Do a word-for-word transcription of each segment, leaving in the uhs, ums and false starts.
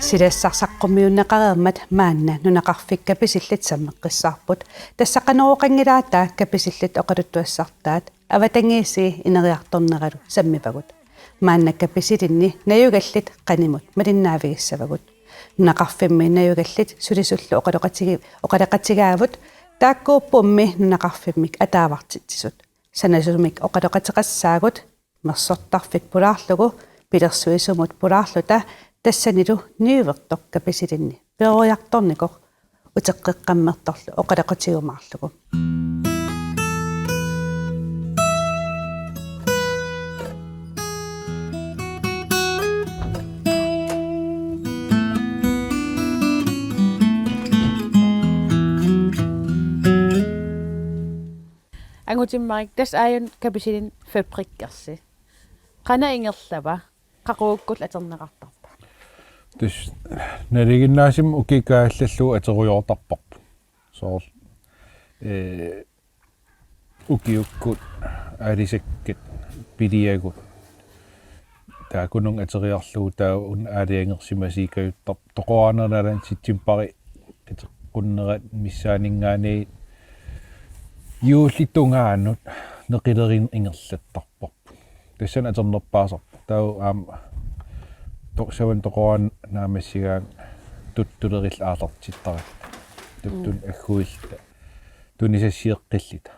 Silassaq saqqummiunneqareermat maanna nunaqarfik Kapisillit sammeqqissaarput. Tassa Qanorooqanngilaataa Kapisillit oqaluttuassartaat avatangiisii ineriartorneralu sammivagut. Maanna Kapisilinni najugallit qanimut malinnaavigissavagut. Nunaqarfimmi najugallit sulisullu oqaloqatigi-, oqaloqatigaavut, taakkuuppummi nunaqarfimmik ataavartitsisut. Sanasumik oqaloqateqassaagut, mersortarfik pulaarlugu, pilersuisumut pulaarluta, tassanilu niuertoq Kapisilinni peroriartornikoq uteqqeqqammertorlu oqaloqatigiumaarlugu. Angutimmarik, tassa aajuna Kapisilinni fabrikkersi. Qanoq ingerlava? Qaqugukkut atorneqartarpa? Tassa nalinginnaasumik ukiukkut kaallallugu atorujoortarparput. Soorlu, ee, ukiukkut aalisakkat piliagut. Taakkununnga atoriarlugu taava una aalajangersimasuukajuttarpoq. Toqoraanerani septembarip qiteqqunnerata missaaninngaanniit juullip tungaanut neqilerineq ingerlattarparput. Tassani atornerpaasarpoq. Taava aamma to-, savani toqoraanni naammassigaanni tuttulerilluta aallartittarakku. Tuttunik agguilluta tunisassiaqqilluta.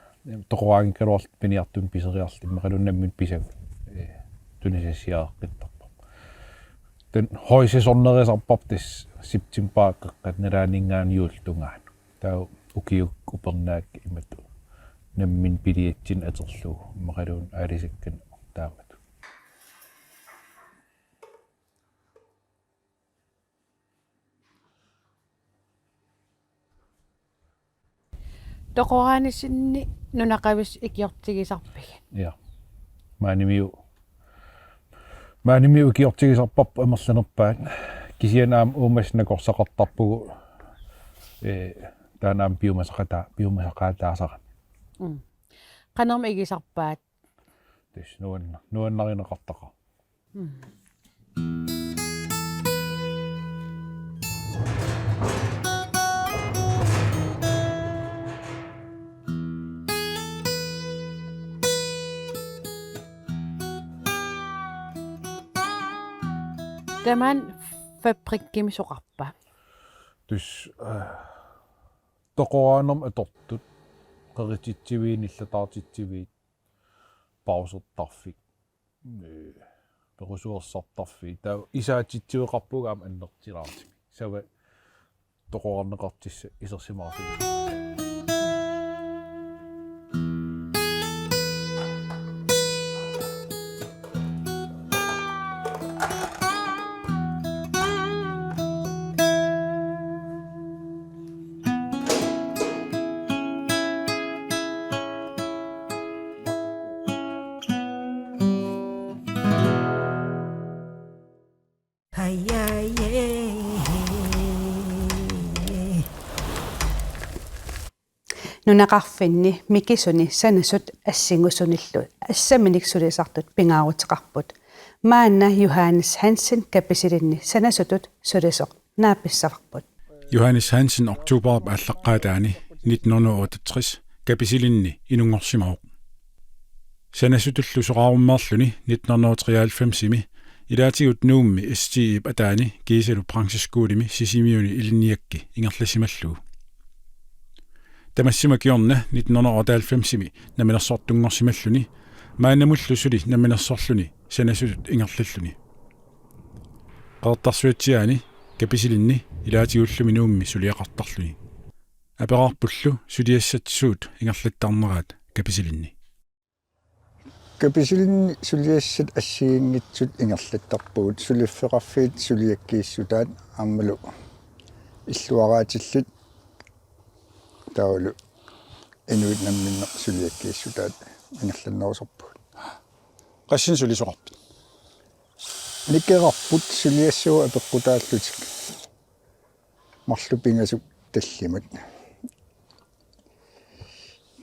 Toqoraanngikkaluarluta piniartunik piseriarluta immaqaluunniit nammineq pisagut. Ee, tunisassiaqqittarparput. Taanna højsæsonerisarparput tassa septembarip qeqqata nalaaninngaanniit juullip tungaanut. Taava ukiukkut upernaakkat imatut nammineq piliatsinnik atorlugu immaqaluunniit aalisakkanik taamatut. Toqoraanissinni nunaqavissut ikiortigisarpigit? Ja. Maanimiu-, maanimiut ikiortigisarparput amerlanerpaat. Kisianni aamma uumasut nakorsaqartarpugut, ee, taanna aamma piumasaqataa-, piumasaqaataasarami. Mm. Qanormi igisarpaat? Tassa nuanna-, nuannarineqartaqaaq. Mm. Tamanna fabrikkimi soqarpa? Tassa, ee, toqoraanermi atortut, qerititsiviit, nillataartitsiviit, pausertarfik, ee, perusuersartarfik. Taava isaatitsiveqarpugut aamma annertulaartumik. Sava toqorarneqartussat isersimaartumik. Nunaqarfinni mikisuni sanasut assingusunillu assaminik sulisartut pingaaruteqarput. Maanna Johannes Hansen Kapisilinni sanasutut sulisoq naapissavarput. Johannes Hansen oktoberip aallaqqaataani nitten hundrede og otteogtres Kapisilinni inunngorsimavoq. Sanasutullu soraarummeerluni nitten hundrede og treoghalvfemsimi ilaatigut Nuummi S T I-p ataani kiisalu brancheskolemi Sisimiuni ilinniakki ingerlasimallugu. Tamassuma kingorna nitten hundrede og otteoghalvfemsimi namminersortunngorsimalluni maannamullu suli namminersorluni sanasutut ingerlalluni. Qeqertarsuatsiaani Kapisilinni ilaatigullumi Nuummi suliaqartarluni. Aperarpullu suliassat suut ingerlattarneraat Kapisilinni. Kapisilinni suliassat assigiinngitsut ingerlattarpagut, suliffeqarfiit suliakkiissutaat aammalu illuaraatillit taavalu inuit namminneq suliakkiissutaat ingerlannerusarpagut. Qassinik sulisoqarpit? Nikerarput suliassat apeqqutaallutik. marluk pingasut tallimat.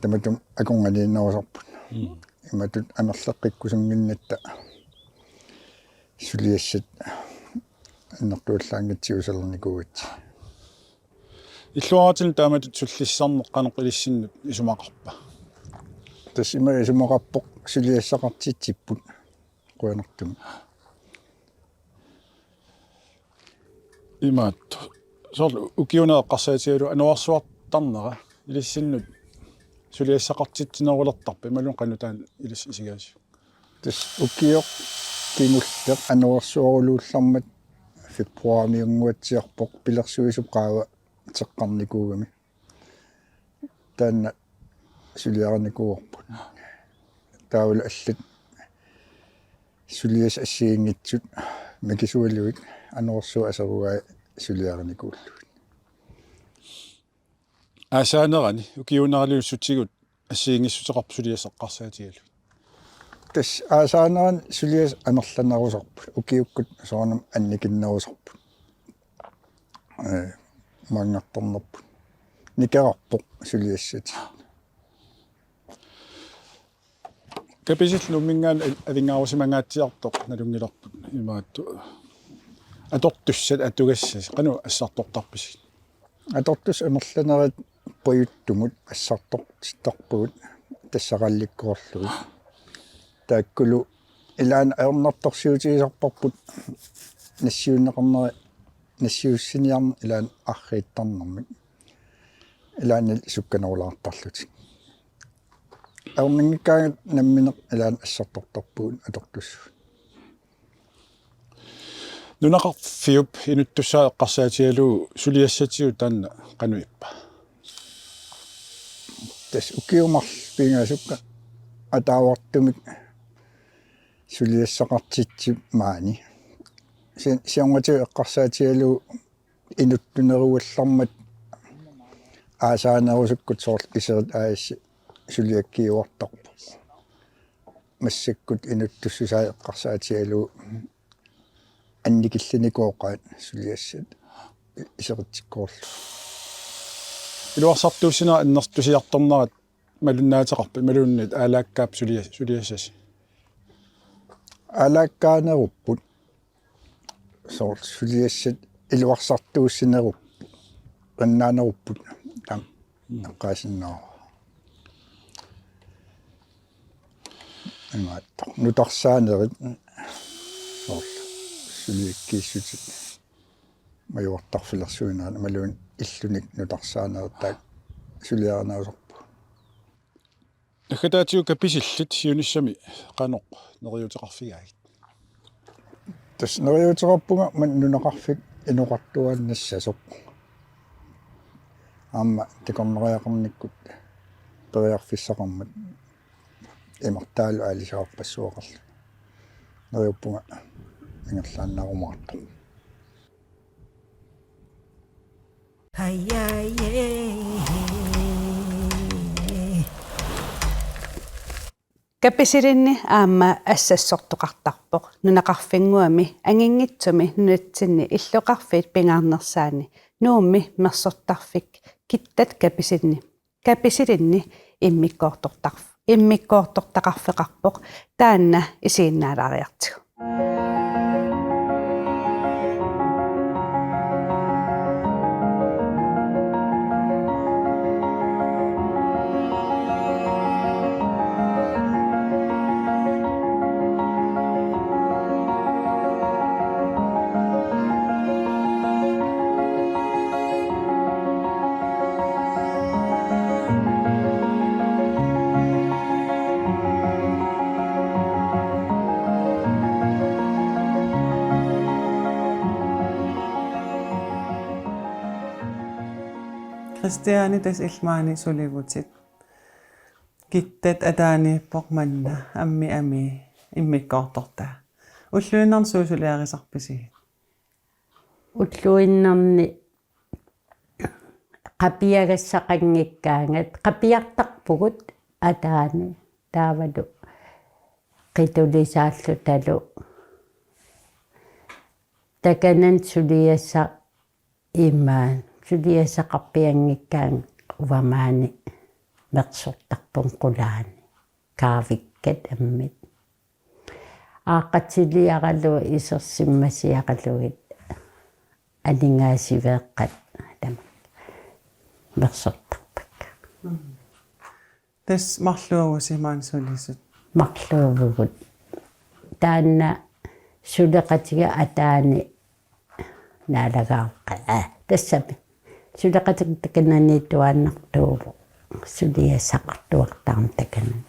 Tamatuma akornanniinnerusarput. Mm. Imatut amerleqqikkusunnginnatta suliassat annertuallaanngitsuusalernikuugatsigit. Illuaratsinni taamatut sullissisarneq qanoq ilissinnut isumaqarpa? Tassa ima isumaqarpoq suliassaqartitsipput qujanartumik. Imaattoq. Soorlu ukiuneq eqqarsaatigalugu anorersuartarnera ilissinnut suliassaqartitsinerulertarpa imaluunniit qanoq taanna ilissi isigaasiuk? Tassa ukioq kingulleq anorersuaruluullarmat februarimiunnguatsiarpoq pilersuisup qaava teqqarnikuugami. Taanna suliarinikuuarput. Taavalu allat suliassat assigiinngitsut mikisualuit anorersuaq aserugai suliarinikuullugit. Aasaanerani ukiuuneraliussutigut assigiinngissuteqarpoq suliassat eqqarsaatigalugit. Tassa aasaanerani suliassat amerlanerusarput, ukiukkut soorunami annikinnerusarput. Ee, maanngartarnerput. Nikerarpoq suliassat. Kapisillit Nuumminngaanniit avinngarusimangaatsiartoq nalunngilarput imaattoq. Atortussat atugassasi qanoq assartortarpisigit? Atortussat amerlanerit pajuttumut assartortittarpagut tassaqallikkoorlugit. Taakkulu ilaanni ajornartorsiutigisarparput nassiunneqarneri nassiussiniarneq ilaanni arriittarnermik. Ilaanni sukkanerulaartarlutik. Ajornanngikkaangat nammineq ilaanni assartortarpugut atortussat. Nunaqarfiup inuttussaa eqqarsaatigalugu suliassatigut taanna qanoq ippa? Tassa ukiut marluk pingasut ataavartumik suliassaqartitsipput maani. Si-, siornatigut eqqarsaatigalugu inuttunerugallarmat aasaanerusukkut soorlu Iserit A/S suliakkiuartarpoq. Massakkut inuttussusaa eqqarsaatigalugu annikillinikooqaat suliassat iseritsikkoorlugit. Iluarsartuussinerit annertusiartornerat malunnaateqarpa imaluunniit aalaakkaappa sulia-, suliassasi? Aalaakkaanerupput. Soorlu suliassat iluarsartuussinerup-, qinnaanerupput taama eqqaasinnaavara. Imaattoq. Nutarsaanerit soorlu suliakkiissutit majuartarfilersuinerat imaluunniit illunik nutarsaanerit taakku suliarinerusarput. Naggataatigut Kapisillit siunissami qanoq neriuuteqarfigaagit? Tassa neriuuteqarpunga maani nunaqarfik inoqartuaannassasoq. Aamma takornariaqarnikkut periarfissaqarmat imartaalu aalisarpassuaqarluni. Neriuppunga ingerlaannaarumaartoq. Kapisilinni aamma assassortoqartarpoq nunaqarfinnguami anginngitsumi nunatsinni illoqarfiit pingaarnersaanni Nuummi mersortarfik Kittat Kapisinni. Kapisilinni immikkoortortarf-, immikkoortortaqarfeqarpoq taanna isiginnaalaariartigu. Kristiani, tassa illit maani sulivutit. Kittat ataaniippoq manna, ammi amii, immikkoortortaa. Ulluinnarni suut suliarisarpisigit? Ulluinnarni qapiagassaqanngikkaangat, qapiartarpugut ataani taavalu qitulisaallutalu. Takanani suliassaq imaat suliassaqarpianngikkaangat uanga maani mersortarpunga qulaani. Kaavikkat ammit. Aaqqatiliaralugu isersimmasiaralugit aningaasiveeqqat tamakku mersortarpakka. Tassa marluuvusi maani sulisut? Marluuvugut. Taanna suleqatiga ataani naalagaaqqa. Aa, tassami. Suleqatikka takanani tuaannartuuvoq. Suliassaqartuartarami takanani.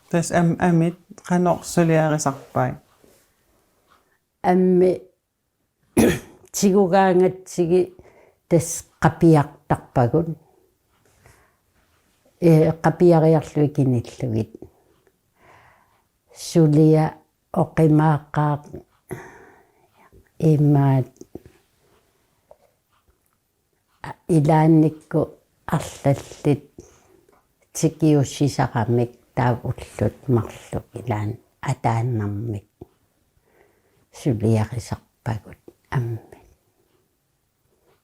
Tassa am-, amit qanoq suliarisarpai? Ammit tigugaangatsigit tassa qapiartarpagut. Ee, qapiariarlugit kinillugit. Suliaq oqimaaqaaq imaat ilaannikkut arlallit tikiussisaramik taava ullut marluk ilaanni ataannarmik suliarisarpagut ammit.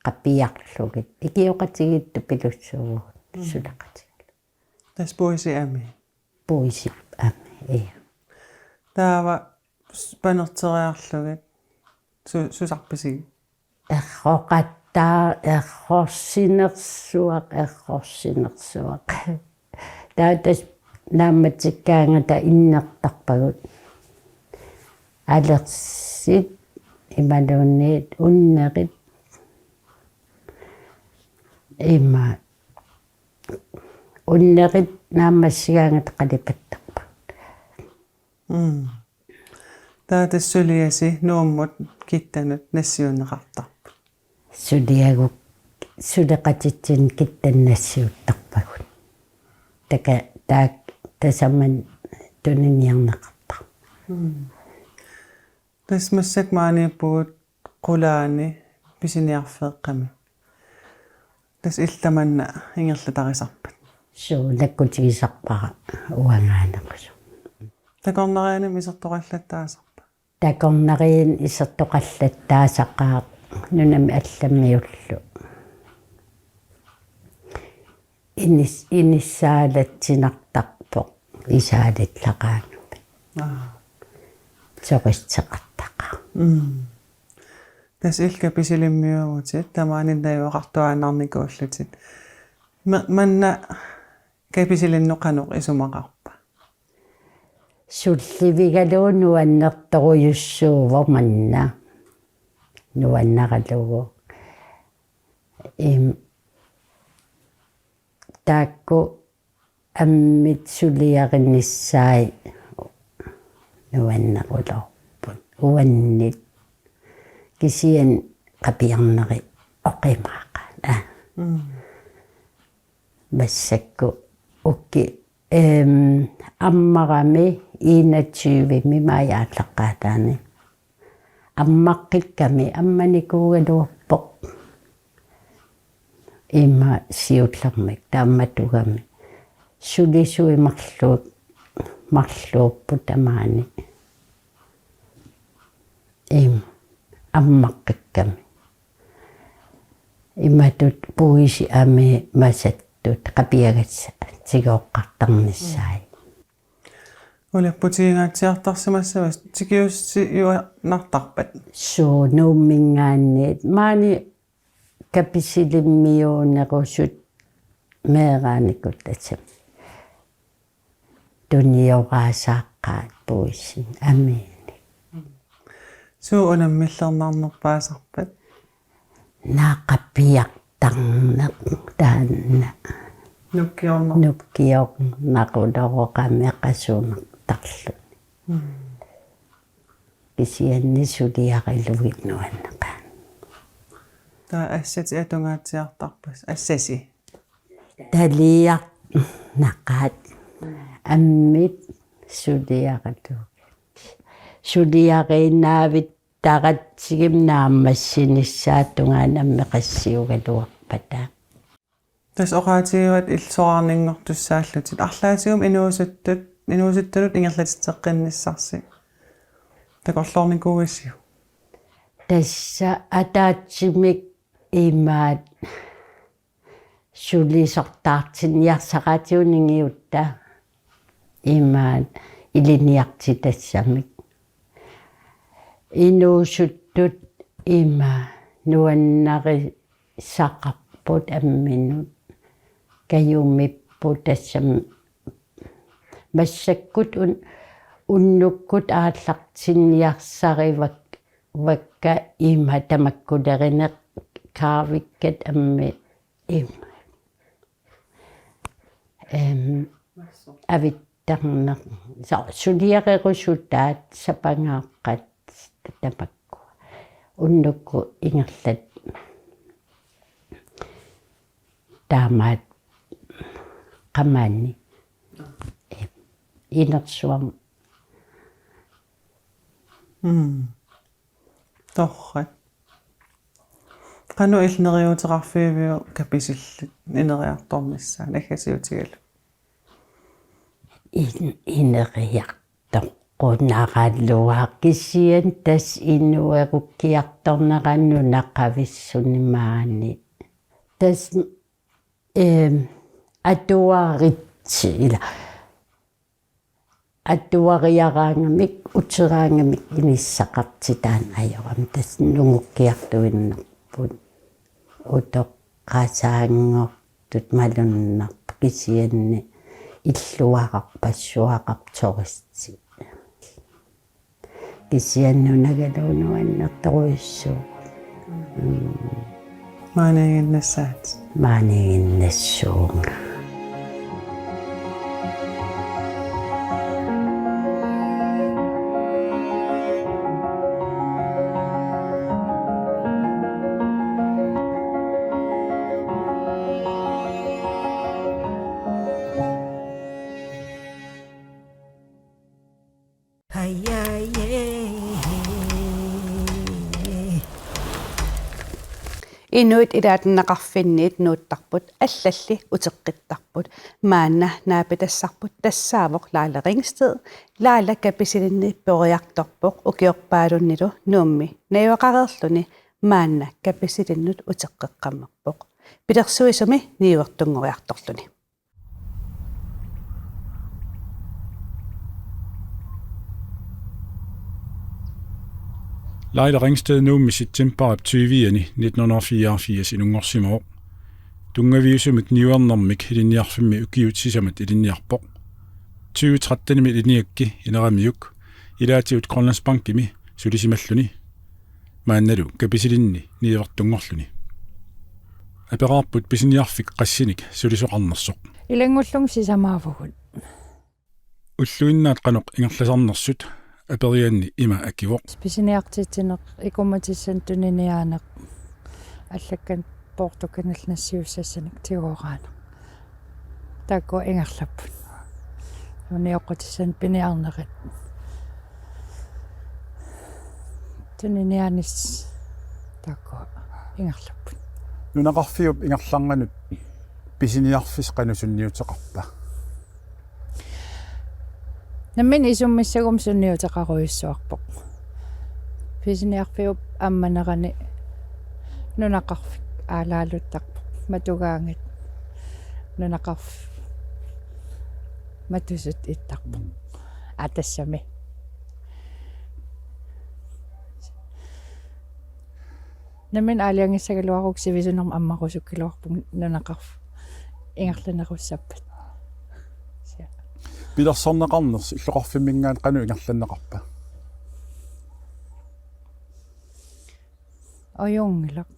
Qapiarlugit. Ikioqatigiit tupilussuuvugut suleqatigalugit. Tassa puisi ami. Puisi ami, ja. Taava s-, panerteriarlugit su-, susarpisigit? Erroqattaa-, errorsinersuaq, errorsinersuaq. Taava tassa naammatsikkaangata innertarpagut. Alersit imaluunniit unnerit ima unnerit naammassigaangata qalipattarpagut. Mm. Taava tassa suliasi Nuummut kittanut nassiunneqartarput. Suliagut suleqatitsinnut kittanut nassiuttarpagut. Taava taakku tasamani tuniniarneqartarput. Mm. Tassa massakkut maaniippugut qulaani pisiniarfeeqqami. Tassa illit tamanna ingerlatarisarpat? Suu, nakkutigisarpara uangaanerusu. Takornarianimi isertoqallattaasarpa? Takornarianni isertoqallattaasaqaaq nunami allammiullu. Inis-, inissaalatinartarpoq isaalillaqqaangamik. Aa. Soqisseqartaqaaq. Mm. Tassa illit kapisilimmiuuvutit, tamaani najugaqartuaannarnikuullutit. Ma-, manna kapisilinnut qanoq isumaqarpa? Sullivigalugu nuannertorujussuuvoq manna. Nuannaralugu. Im, taakku ammit suliarinissaat nuanneruloorput. Uannit kisianni qapiarneri oqimaaqaat. Aa. Mm. Massakkut uki, em, ammarami enogtyvemi maajip aallaqqaataani. Ammaqqikkami ammanikuugaluarpoq. Ima siullermik taammatugami. Sulisui marluuk-, marluupput tamaani. Im, ammaqqikkami. Imatut puisi ami masattut qapiagassat tigooqqartarnissaat. Uliarput tigungaatsiartarsimassavasi tikiussiuinnartarpat? Suu, Nuumminngaanniit. Maani kapisilimmiuunerusut meeraanikut tassami. Tunioraasaaqqaat puisit amiinik. Suu unammillernarnerpaasarpat? Naa qapiartarneq taanna. Nukkiorneq. Nukkiornarulooqami qasunertarluni. Mm. Kisianni suliarilugit nuanneqaaq. Taava assatit atungaatsiartarpasi, assasi? Taliarnaqaat ammit suliarilugit. Suliariinnaavit taratsigim naammassinissaata tungaanut ammeqassiugaluarpata. Tassa oqaatigivatit illit soraarninngortussaallutit. Arlaatigummi inuusuttut, inuusuttunut ingerlatitseqqinnissarsi. Takorloornikuuisiuk? Tassa ataatsimik imaat sulisortaartinniarsaraatigut ningiutta imaat ilinniartitassamik. Inuusuttut ima nuannarisaqarput amminut kajumipput tassami massakkut un-, unnukkut aallartinniarsarivak-, vakka ima tamakkulerineq kaavikkat ammi ima. Em, avittarneq. So-, suliarerusutaat sapangaaqqat tamakkua. Unnukkut ingerlat taamaat qamaanni. Em, inersuarmi. Mm. Torrak. Qanoq illit neriuuteqarfigiviuk Kapisillit ineriartornissaat naggasiutigalugu? In-, ineriartoqqunaraluaq kisianni tassa inuerukkiartornera nunaqavissuni maani. Tassa, em, atuaritsi ila. Atuariaraangamik, uteraangamik inissaqartitaanngajorami tassa nungukkiartuinnarput. Utoqqasaanngortut malunnarpoq kisianni illuararpassuaqarpoq turisti. Kisianni nunagaluunniit annertoorujussuuvoq. Mm. Maaniiginnassaat. Maaniiginnassuunga. Inuit ilaatinneqarfinniit nuuttarput, allalli uteqqittarput. Maanna naapitassarput tassaavoq Laila Ringsted, Laila Kapisilinni peroriartorpoq ukiorpaalunnilu Nuummi najugaqareerluni maanna Kapisilinnut uteqqeqqammerpoq. Pilersuisumi niuertunngoriartorluni. Laila Ringsted Nuummi septembarip tyve-ani nitten hundrede og fireogfirs inunngorsimavoq. Tunngaviusumik niuernermik ilinniarfimmi ukiut sisamat ilinniarpoq. Tyve tretten-imi ilinniagakku ineramiuk ilaatigut Grønlandsbankimi sulisimalluni. Maannalu Kapisilinni niuertunngorluni. Aperaarput pisiniarfik qassinik sulisoqarnersoq. Ilanngullugu sisamaavugut. Ulluinnaat qanoq ingerlasarnersut aperianni ima akivoq. Pisiniartitsineq, ikummatissanik tuniniaaneq, allakkanik poortukkanillu nassiussassanik tigooraanni. Taakkua ingerlapput. Unioqqutissanik piniarnerit. Tuniniaanissaat taakkua ingerlapput. Nunaqarfiup ingerlanerani pisiniarfissaq qanoq sunniuteqarpa? Nammineq isummissaguma sunniuteqarujussuarpoq. Pisiniarfiup ammanerani nunaqarfik aalaaluttarpoq. Matugaangat nunaqarf-, matusut ittarpoq. Aa, tassami. Nammineq aalajangissagaluarukku sivisunermik ammarusukkaluarpunga nunaqarfik ingerlanerussappat. Sia. Pilersorneqarnersi illoqarfimminngaanniit qanoq ingerlanneqarpa? Ajunngilaq.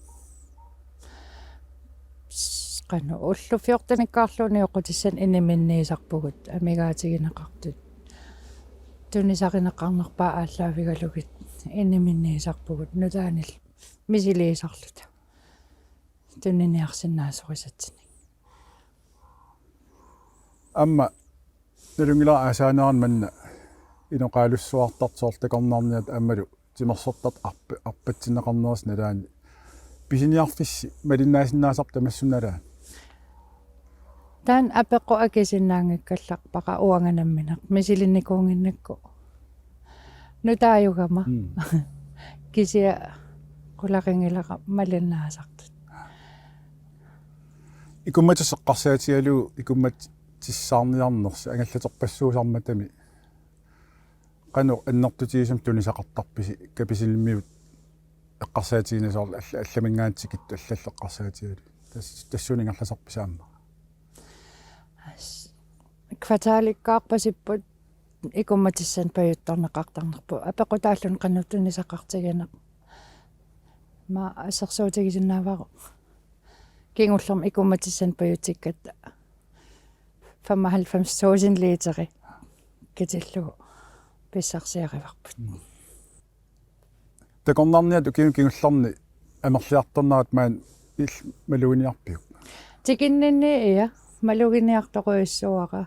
S-, qanoq ullut fjortenikkaarluunniit unioqqutissanik iniminniisarpugut, amigaatigineqartut. Tunisarineqarnerpaat aallaavigalugit iniminniisarpugut nutaanillu misiliisarluta. Tuniniarsinnaasorisatsinnik. Aamma nalunngilara aasaanerani manna inoqalussuartartoq takornariat aammalu timersortartut arp-, arpatsinneqarnerisa nalaani. Pisiniarfissi malinnaasinnaasarput tamassi nalaani? Taanna apeqqut akisinnaanngikkallarpara uanga nammineq misilinnikuunnginnakku. Nutaajugama. Mm. Kisianni qularinngilara malinnaasartut. Ikummatissaq eqqarsaatigalugu ikummatissaarniarnersi angallaterpassuusarmatami qanoq annertutigisumik tunisaqartarpisi Kapisilmiut eqqarsaatigineq soorlu alla-, allaminngaanniit tikittut allallu eqqarsaatigalugu. Tas-, tassuuna ingerlasarpisi aamma? As-, kvartalikkaarpasipput ikummatissanik pajuttorneqartarnerput. Apeqqutaalluni qanoq tunisaqartigineq. Aamma assersuutigisinnaavara kingullermi ikummatissanik pajutsikkatta femoghalvfems tusind literi katillugu pissarsiarivarput. Takornariat ukiuni kingullerni amerliartornerat maani il-, maluginiarpiuk? Tikinninni, ja, maluginiartorujussuuara.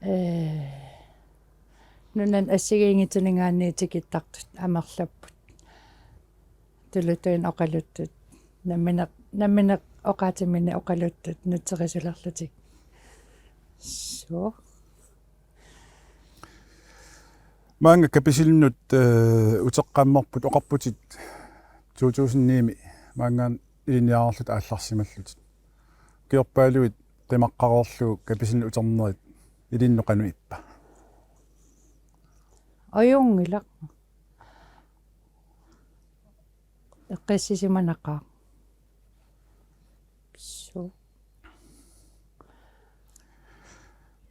Ee, nunani assigiinngitsuninngaanniit tikittartut amerlapput. Tuluttut oqaluttut. Nammineq, nammineq oqaatiminnik oqaluttut nutserisuleriarlutik. Suu. Maanga Kapisilmiut, eh, uteqqammerput, oqarputit to tusind ni-mi maanngaanniit ilinniarlutit aallarsimallutit. Ukiorpaaluit qimaqqareerlugu Kapisilmiut uternerit ilinnut qanoq ippa? Ajunngilaq. Eqqissisimanaqaaq. Suu.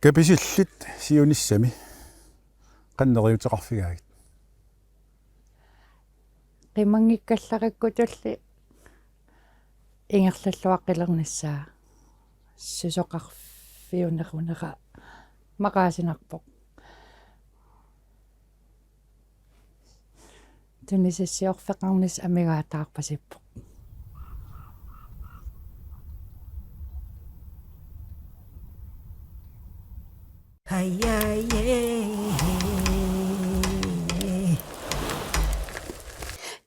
Kapisillit siunissami qanoq neriuuteqarfigaagit? Qimanngikkallarikkulli ingerlalluaqqilernissaa susoqarfiunerunera maqaasinarpoq. Tunisassiorfeqarnissaq amigaataarpasippoq.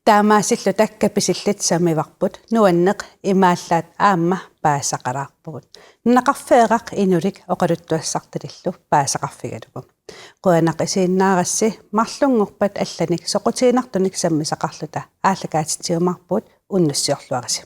Taamaasilluta Kapisillit sammivarput, nuanneq imaallaat aamma paasisaqalaarpugut. Nunaqarfeeraq inulik oqaluttuassartalillu paasisaqarfigalugu. Qujanaq isiginnaarassi, marlunngorpat allanik soqutiginartunik sammisaqarluta aallakaatitsiumaarpugut, unnussiorluarisi.